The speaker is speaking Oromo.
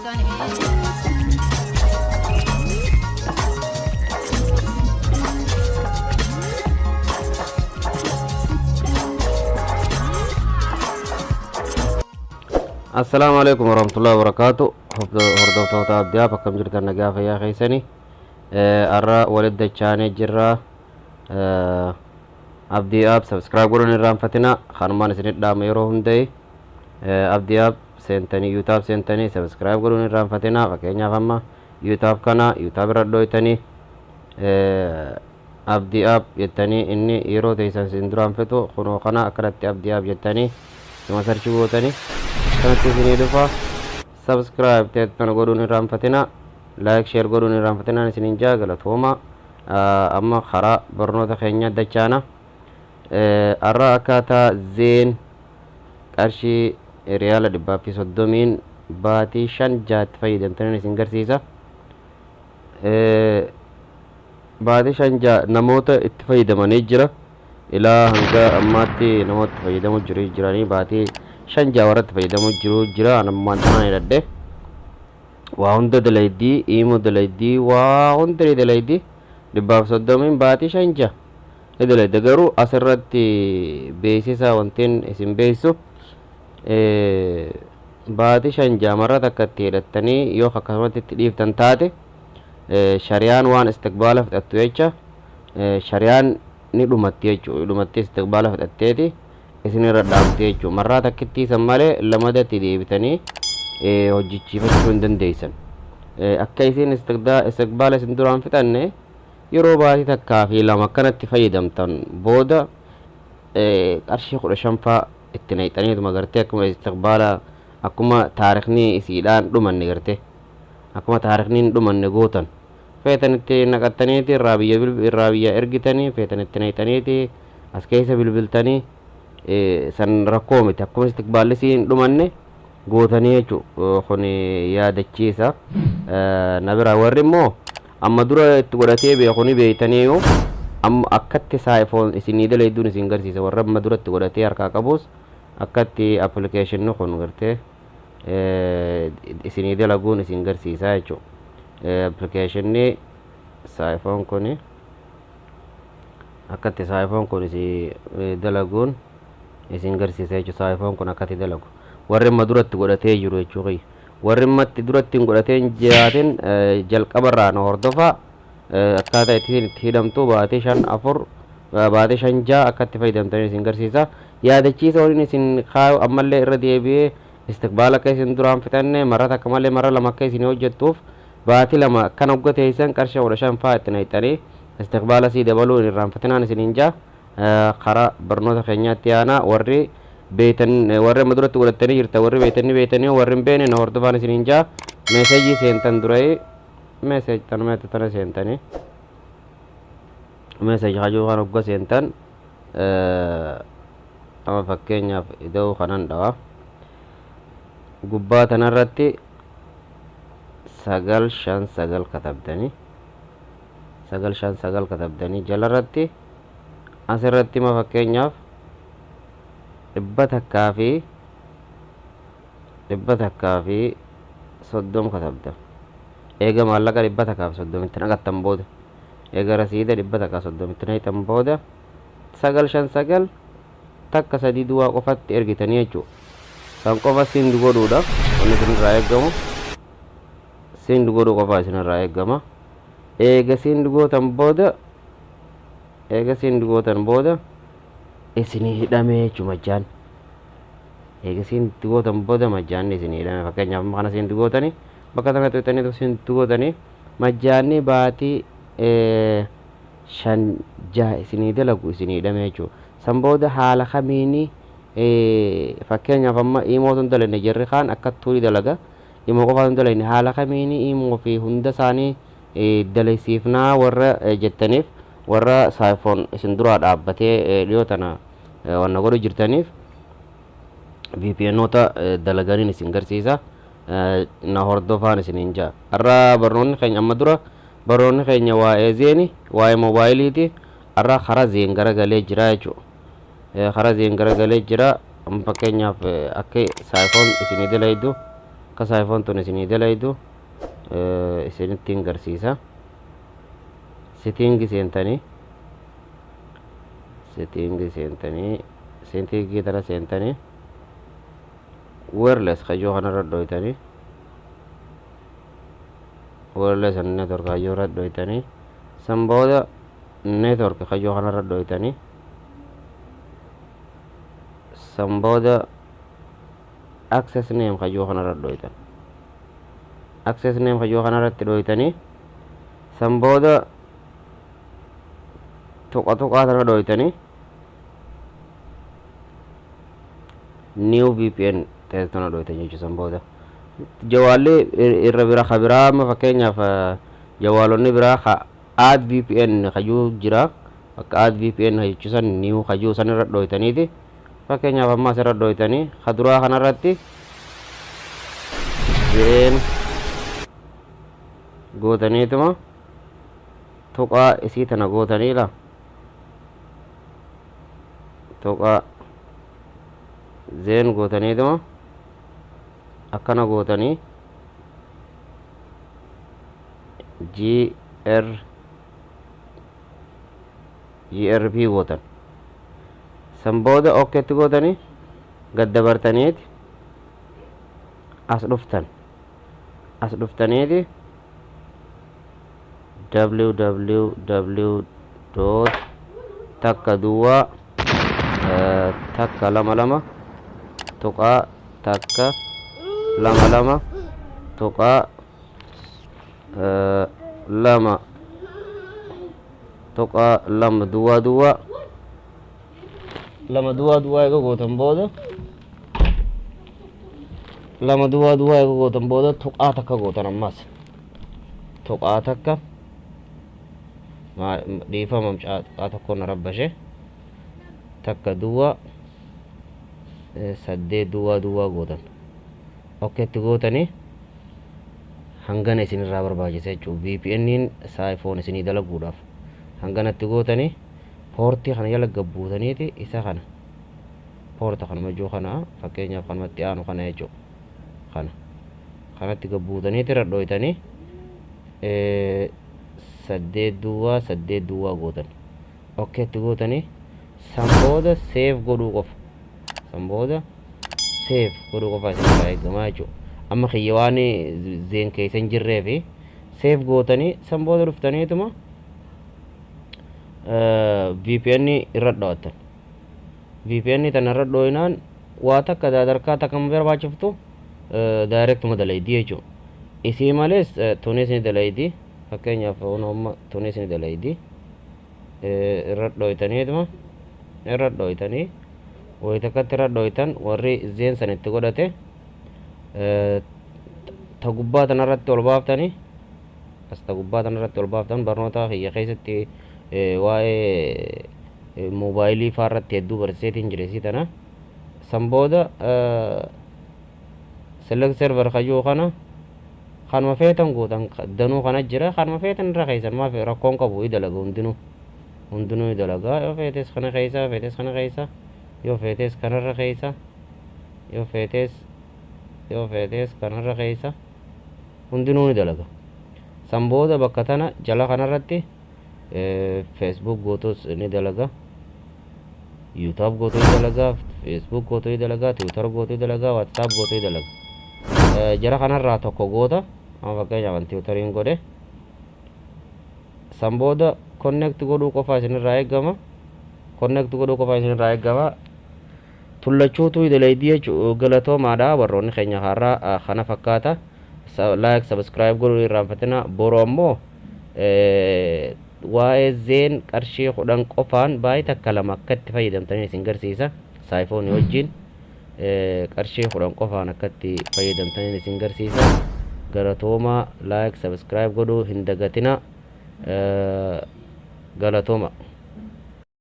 Assalaamu alaikum warahmatullahi wabarakatuh. Hordoftoota Abdiyaaf, akkam jirtan? Nagaa fayyaa keessanii? Har'a walitti dachaanee jirra. Abdii App subscribe godhuun irraanfatina. Kanumaan isinit dhaama yeroo hunda'e, Abdii App seentanii, YouTube seentanii subscribe godhuun irraanfatina. Fakkeenyaaf amma YouTube kana YouTube irra dhooytanii Abdii App jettanii, inni yeroo teessan isin duraan fitu kunoo kana akkanatti Abdii App jettanii sima search gootanii kanatti isinii dhufa. Subscribe teettana godhuun irraanfatina, like, share godhuun irraanfatinaan isiniin jaa. Galatooma. Amma karaa barnoota keenya dachaana. Har'a akkaataa Zain qarshii riyaala 130n baatii 5 jaatti fayyadamtaniin isin garsiisa. Baatii 5 ja'a namoota itti fayyadamanii jira. Ilaa hanga ammaatti namoota itti fayyadamu jiru jiranii, baatii 5 ja'a warra itti fayyadamu jiru jira. Anammaan tanaan hidhadhe waa hunda dalaydii, imo dalaydii, waa hunda ni dalaydii. 130n baatii 5 ja'a ni dalayda. Garuu asirratti beeksisa wantiin isin beeksisu, baatii 5 ja'a marra takka itti hidhattanii yoo akkasumatti itti dhiiftan taate, shariyaan waan istiqbaala fixattu jecha shariyaan ni dhumatti jechuudha. Dhumatti istiqbaala fixatteeti isinirra dhaamti jechuudha. Marraa takkittii san malee lamadatti deebitanii hojjechiifachuu hin dandeessan. Akka isin istiqbaala isin duraan fixanne, yeroo baatii takkaa fi lama akkanatti fayyadamtan booda qarshii 15 faa itti naqxaniituma gartee akkuma istiqbaala, akkuma taarikni isiidhaan dhumanne, gartee akkuma taarikni hin dhumanne gootan. Feetan itti naqattaniiti irraa biyya irraa biyya ergitanii, feetan itti naqxaniiti as keessa bilbiltanii, san rakkoo miti. Akkuma istiqbaalli isii hin dhumanne gootanii jechuu. Kun yaadachiisa na bira. Warri immoo amma dura itti godhatee beeku ni beeytaniiyu. Amma akkatti Psiphon isinii dalayduun isin garsiisa. Warra amma dura itti godhatee harkaa qabus akkatti appilikeeshinni kun gartee isinii dalaguun isin garsiisa jechuudha. Appilikeeshinni Psiphon kun akkatti Psiphon kun isin dalaguun isin garsiisa jechuudha. Psiphon kun akkatti dalagu warri amma duratti godhatee jiru jechuu kiyya. Warri ammatti duratti hin godhatee hin jiraatin jalqabarraa na hordofaa. Akkaataa ittiin itti hidhamtu, baatii 5 4, baatii 5 6 akka itti fayyadamtanii isin garsiisa. Yaadachiisa waliin isin kaayu ammallee irra deebi'ee, istiqbaala akka isin duraan fixanne, marra takka malee marra lama akka isin hojjettuuf, baatii 2 akkana hogga teessan qarshii 15 faa itti naqxanii istiqbaala sii dabaluu hin irraanfatinaan isiniin jaa. Karaa barnoota keenyaatti aanaa. Warri beeytan, warri amma duratti godhattanii jirtan, warri beeytanii beeytanii, warri hin beekne na hordofaan isiniin jaa. Message seentan duree, message tanuma tana seentanii, message hajuu kan hogga seentan, amma fakkeenyaaf ida'uu kanan dhawa, gubbaa tanarratti 959 katabdanii, 959 katabdanii, jalarratti asirratti ma fakkeenyaaf 130 katabda. Eega maallaqa 130tti naqattan booda, eega rasiida 130tti naqxan booda, 959 1 3 duwwaa qofatti ergitanii jechuudha. San qofa send godhuudha. Wanni isinirraa eegamu send godhuu qofa isinirraa eegama. Eega send gootan booda, eega send gootan booda isinii hidhamee jechuudha majjaan. Eega send gootan booda majjaanni isinii hidhame. Fakkeenyaaf amma kana send gootanii, bakka kana tuqxanii send gootanii, majjaanni baatii 5 6 isinii dalagu isinii hidhame jechuudha. San booda haala kamiini, fakkeenyaaf amma imo tun dalagne, jarri kaan akka turii dalaga, imo qofaa tun dalagne, haala kamiini imo fi hunda isaanii dalaysiifnaa warra jettaniif, warra Psiphon isin duraa dhaabbatee dhiyoo tana wanna godhu jirtaniif, VPNoota dalaganiin isin garsiisa. Na hordofaan isiniin jaa. Har'a barnoonni keenya, amma dura barnoonni keenya waa'ee Zaini, waa'ee moobaayiliiti. Har'a karaa Zain garagalee jira jechuudha. Karaa Zain garagalee jira. Amma fakkeenyaaf akka Psiphon isinii dalaydu Akka Psiphon tun isinii dalaydu isinitti hin garsiisa. Setting seentanii, setting seentanii, setting tana seentanii, wireless kajoo kanarra dhoytanii, wireless network kajoo irra dhoytanii, san booda network kajoo kanarra dhoytanii, san booda access name kajoo kanarra dhoytan. Access name kajoo kanarratti dhoytanii, san booda tuqa tuqaa tana dhoytanii, new VPN tana dhoytan jechuudha. San booda jawaalli irra bira ka biraa, amma fakkeenyaaf jawaalonni biraa ka add VPN kajuu jira. Bakka add VPN jechuu san new kajuu san irra dhoytaniiti, fakkeenyaaf amma asirra dhoytanii, ka duraa kanarratti Zain gootaniituma tuqaa isii tana gootanii la tuqaa Zain gootaniituma akkana gootanii G R G R P gootan. San booda okaytti gootanii gad dabartaniiti as dhuftan. As dhuftaniiti www dot 1 duwwaa 1 2 2 tuqaa 1 2 2 tuqaa 2 tuqaa 2 duwwaa duwwaa 2 duwwaa duwwaa eega gootan booda, 2 duwwaa duwwaa eega gootan booda, tuqaa 1 gootan. Ammas tuqaa 1, dhiifama, tuqaa 1 na rabbashe, 1 duwwaa 8 duwwaa duwwaa gootan. Okaytti gootanii hangana isinirraa barbaachisa jechuudha. VPN'n Psiphon isinii dalaguudhaaf hanganatti gootanii, poortii kana jala gabbuutaniiti isa kana poorta kanuma jiru kana, fakkeenyaaf kanumatti aanu kana jechuudha. Kana kanatti gabbuutaniiti irra dhoytanii 8 duwwaa 8 duwwaa gootan. Okaytti gootanii san booda save godhuu qofa. San booda save godhuu qofa isinirraa eegamaa jechuudha. Amma kiyya waan Zain keessa hin jirree fi save gootanii san booda dhuftaniituma VPN irra dho'attan. VPN tana irra dho'inaan waa takka sadarkaa takka barbaachiftu directuma dalaydi jechuudha. Isii malees tunis ni dalaydi. Fakkeenyaaf amma tunis ni dalaydi. Irra dho'itaniituma irra dho'itanii wayii takkatti irra dho'itan, warri Zain san itti godhate ta gubbaa tanarratti ol baaftanii, as ta gubbaa tanarratti ol baaftan. Barnoota kiyya keessatti waa'ee moobaayilii faa irratti hedduu barsiiseetiin jira isii tana. San booda select server kajuu kana kanuma feetan gootan. Danuu kana jira, kanuma feetan irra keessan maaf rakkoon qabu, i dalaga hundinuu, hundinuu i dalaga. Yoo feetes kana keessa, feetes kana keessa, yoo feetes kanarra keessa, yoo feetes kanarra keessa, hundinuu ni dalaga. San booda bakka tana jala kanarratti Facebook gootus ni dalaga, YouTube gootuu ni dalaga, Facebook gootuu ni dalaga, Twitter gootuu ni dalaga, WhatsApp gootuu ni dalaga. Jara kanarraa tokko goota. Amma fakkeenyaaf an Twitteriin godhe. San booda connect godhuu qofa isinirraa eegama. Connect godhuu qofa isinirraa eegama. Tullachuutu dalaydii jechuu. Galatoomaadha warroonni keenya har'aa kana fakkaata. Like, subscribe godhuu irraanfatina. Boru ammoo waa'ee Zain qarshii 10 qofaan baay'ee takka lama akka itti fayyadamtanii isin garsiisa. Psiphonii wajjin qarshii 10 qofaan akka itti fayyadamtanii isin garsiisa. Galatoomaa, like, subscribe godhuu hin dagatina. Galatooma.